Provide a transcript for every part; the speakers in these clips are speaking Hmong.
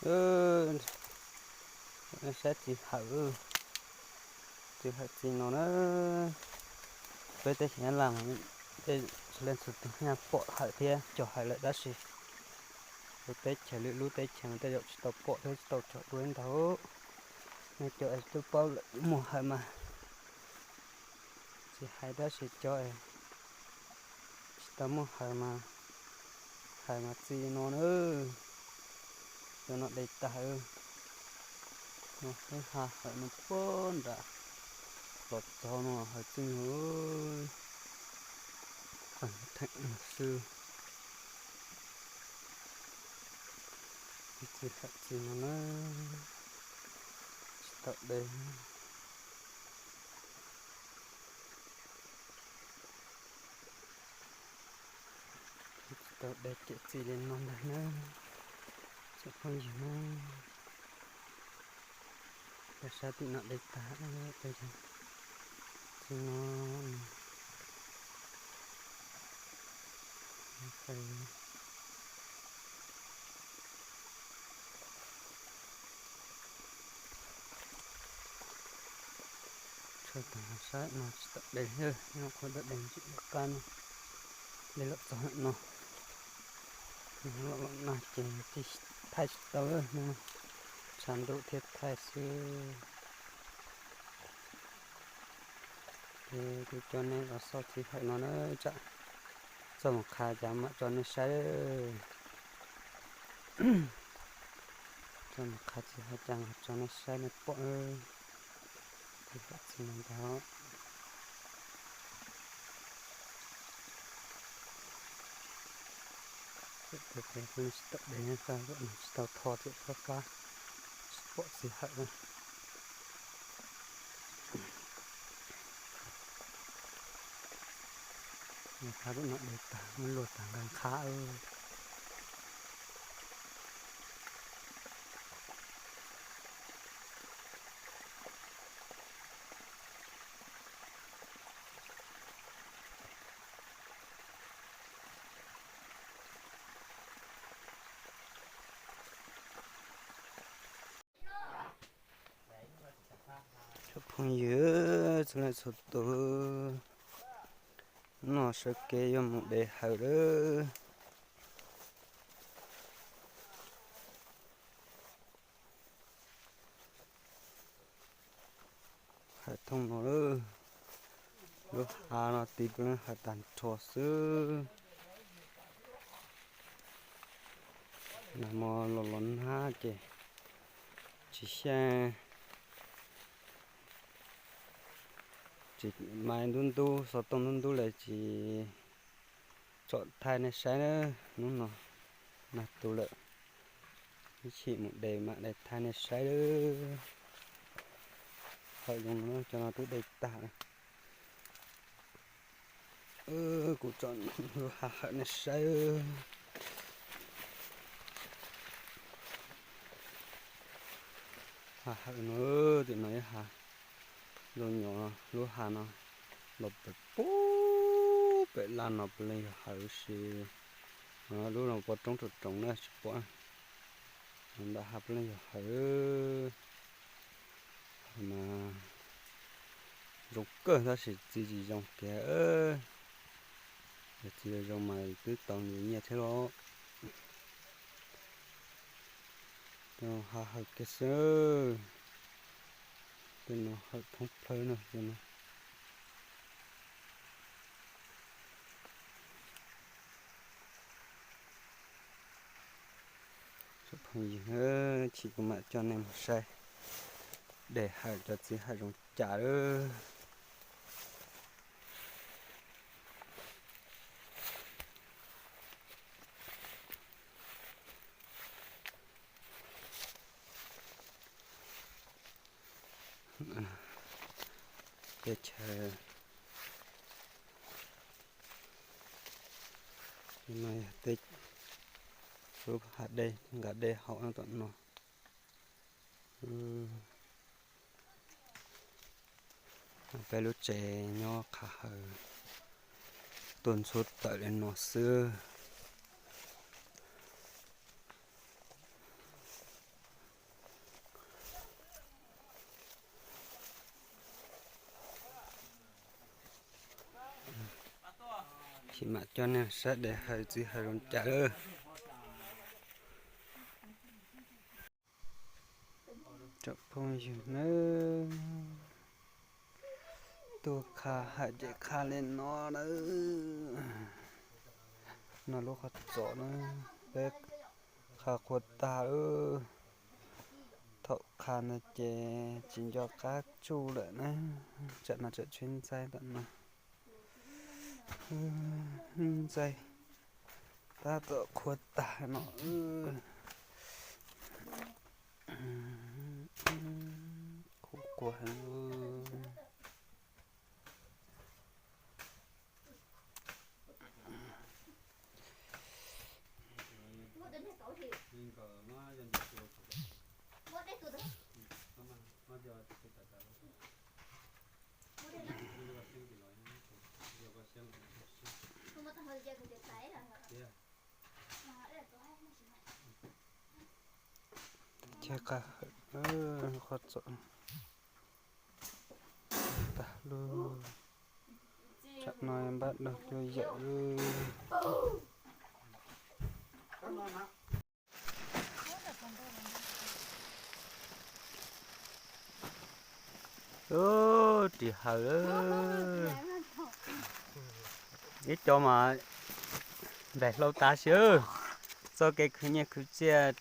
Saib txiv hawm, txiv hawm txiv no na. Peb teb chaws Nyab Laj mas tej leej txhua tus nyaj pom hawm thiab cog hawm lawm tab sis lub teb chaws, lwm lub teb chaws mas tej zaum tsis tau pom thiab tsis tau cog dua ntau. Nej cov twb paub lawm muaj hawm mas tsis hais, tab sis cov tsis tau muaj hawm mas, hawm mas txi no na. Cov no de tag, no xwb ha hawm no puag nram los txog no hawm txi no, theem xwb. Txi hawm txi no na, tsis tau de. Tsis tau de ces txi li no ntag na, tsoom phooj ywg na. Peb saib tim no de tag, txi no. Tshaj tag saib no tsis tau de, qhov tau de ntsis lub qab no, de los txog no, los los nag ces thaij tsis tau, tshav ntuj thiaj thaij xwb. Ces kuv coj nej los xauj txiv hawm no na, tsam txoj mus qha cas mam tso nej saib. Txoj mus qha txiv hawm cas mam tso nej saib nej pom. Txiv hawm txiv no ntag. Tsis tau de, tsis tau tho thiab, qab qab tsis pom txiv hawm na. Qab lub no de tag, muab luaj tag nqa qhab. Tsoom phooj ywg txhua leej txhua tus, no sawv kev yuav mus de hawm lawm. Hawm thooj no, lub hav no tiv peb leeg hawm tag nrho xwb. Nag hmo los los nag ces tsis xyeej, tsis, mas ntub ntub xov tooj ntub ntub lawm tsis tsom thaij nej saib na. Hnub no nag tu lawm, ib chim mus de mam de thaij nej saib. Hawm zoo no cov no twb de tag. Kuv tsom lub hav hawm nej saib. Hav hawm no, tim no ib hav, zoo nyob lub hav no los pem pub pem laj no puav leej yog hawm si. Lub no pov roob roos roos na tsis pom, nram hav puav leej yog hawm. Hawm mas zoo kawg tab sis txiv tsis zoo kiag. Yog txiv zoo mas twb tau nyiaj thiab los. Hav hawm kiag xwb. Tej no hawm thoob plawg no. Tsoom phooj ywg, chim kuv mam coj nej mus saib de hawm cov txiv hawm zoo cas lawm. Teb chaws no yog tej lub hav dej, nqa dej haus tom no. Peb lub tsev nyob qhov hawm tuaj ntxhua tawm li no xwb. Mam coj nej saib daim hawm txiv hawm zoo cas lawm. Tsoom phooj ywg nawb, tuaj qha hawm ces qha li no nawb. No lub qhov txos na, peb qha qhuav tag lawm. Thaum qha no ces tsis nco qab tsuj lawm na, tsam no tseem tshuab ntxaib tom no. Ntxaib tab tom qhuav tag no. Qhuav qhuav heev. Chaw qha hawm qhov txos tag lawm. Tsam no npaj dog cuab yawm. Ub, ris hawm lawm. Ib co mas nplaig hlau tas si. Txoj kev khwv nyiaj khwv txiaj,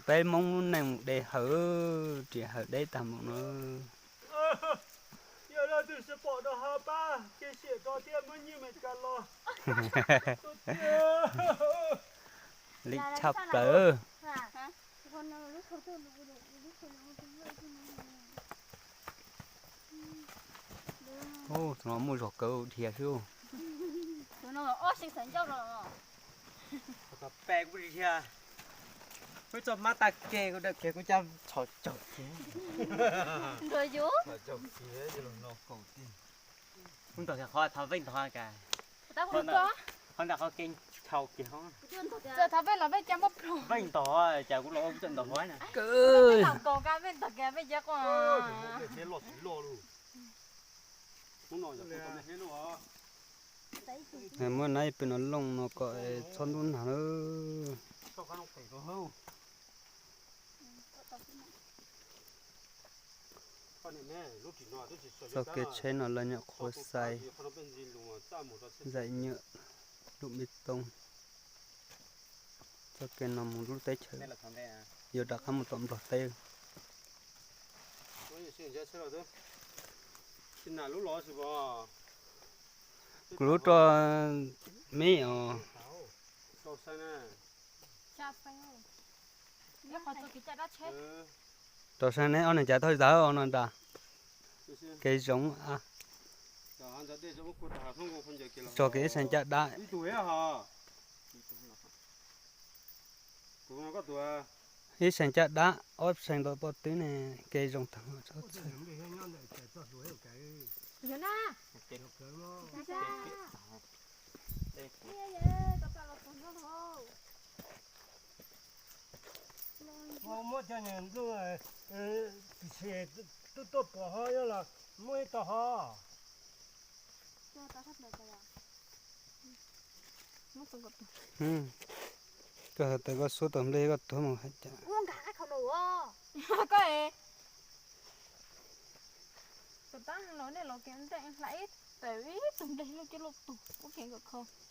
peb Hmoob lub neej mus de hawm, ris hawm deb tag mus no. Yog leej twg sib pom rau hauv pab cia siab rau thiab muab nyiaj Meskas los. Lim tshaj plaws. Ub, thaum no muaj zog kawg dhia xwb. Kuv txoj hmab tag keg kuv dawm kiag kuv cab txhos caug kiag. Kuv ntog kiag qhov thov Veej ntog ka. Qhov ntawm qhov ke nchau kiag hov. Veej ntog cas kuv los ua kuv tseem ntog hov na. Muab nab pem no looj no kom txhob ntub nag lawm. Txoj kev tsheb no lawv nyuam qhuav xais zais nyuam lub me toob. Txoj kev no mus lub teb chaws yuav rov qab mus tom Nplog teb. Kuv lub rau me os. Rau saib neb ob niag cas tau zam no nrad. Kev zoo. Tso kev ib xeem caj dab. Ib xeem caj dab, ob xeem ntawm pob tw ne, kev zoo tag. Muab cov niag ntxuj, tsis tub tuaj pom ho yog los muab ib tog ho. Koj hais tias koj xub tau nplej koj tuag mus hais cas.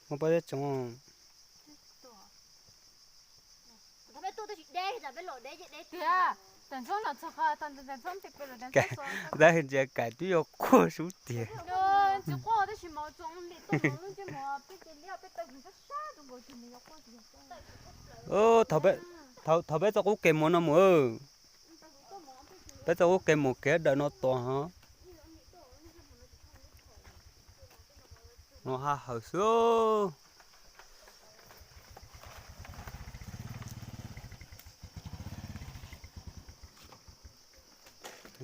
Muab pob zeb tsoov. Dab ntsia kais twb yuav quaj sub tiag. Thaum peb txoj qub kev mus no mus, peb txoj qub kev mus kev dawm no tos ho. No haj hawm xwb.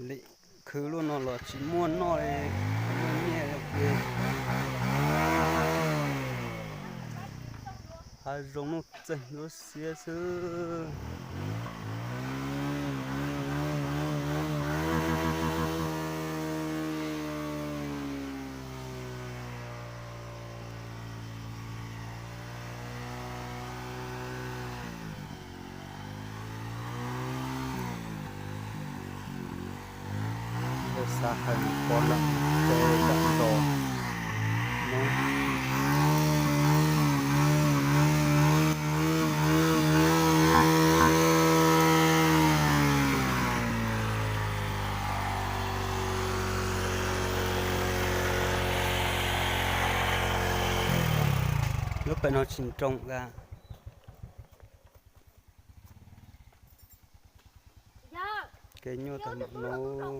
Lim khwv lub no los tsis muaj noj li, muaj nyiaj li. Hav zoov nuj txeeg lub siab xwb. Heev pom lawm, peb tam tos no. Lub pem no tsis nroo a. Kev nyuaj tag mam no.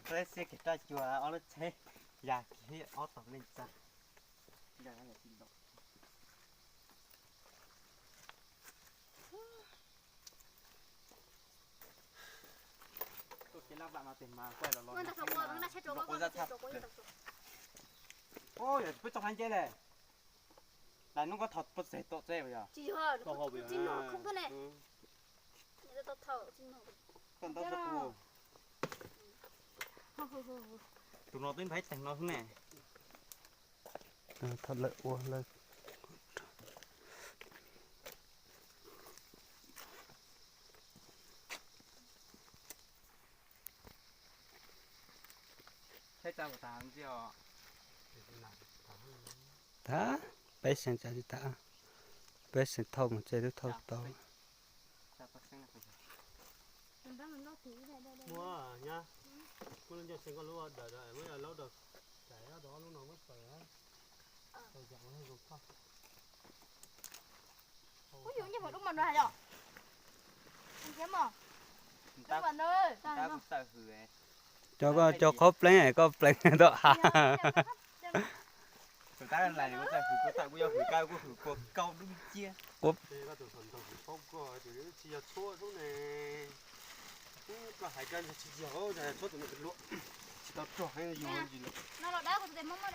Xiab kiag raj cua ob lub tsheb, yam kiag ob tog neej tsa. Yog peb tso hla nce le, lawv nub koj thov pov txeg tom tsev yog. Koj ntaub txhob tu. Tus no twb nphaib teeg no xwb ne. Thaum lawv ua lawv Tag, peb xeem tsis tag, peb xeem thauj mus tsev twb thauj tau. Muab nyab, muab lub ncauj xeem koj lub dawm, muab yog laub daws, cais ob tug ob lub no muab paws, paws cov zoo koj. Kuv yus nyiam mus dub mas nrog yom. Cov koj cov qhaub pleev koj pleev tau hav. Tsis tau rog, yus yus lawm.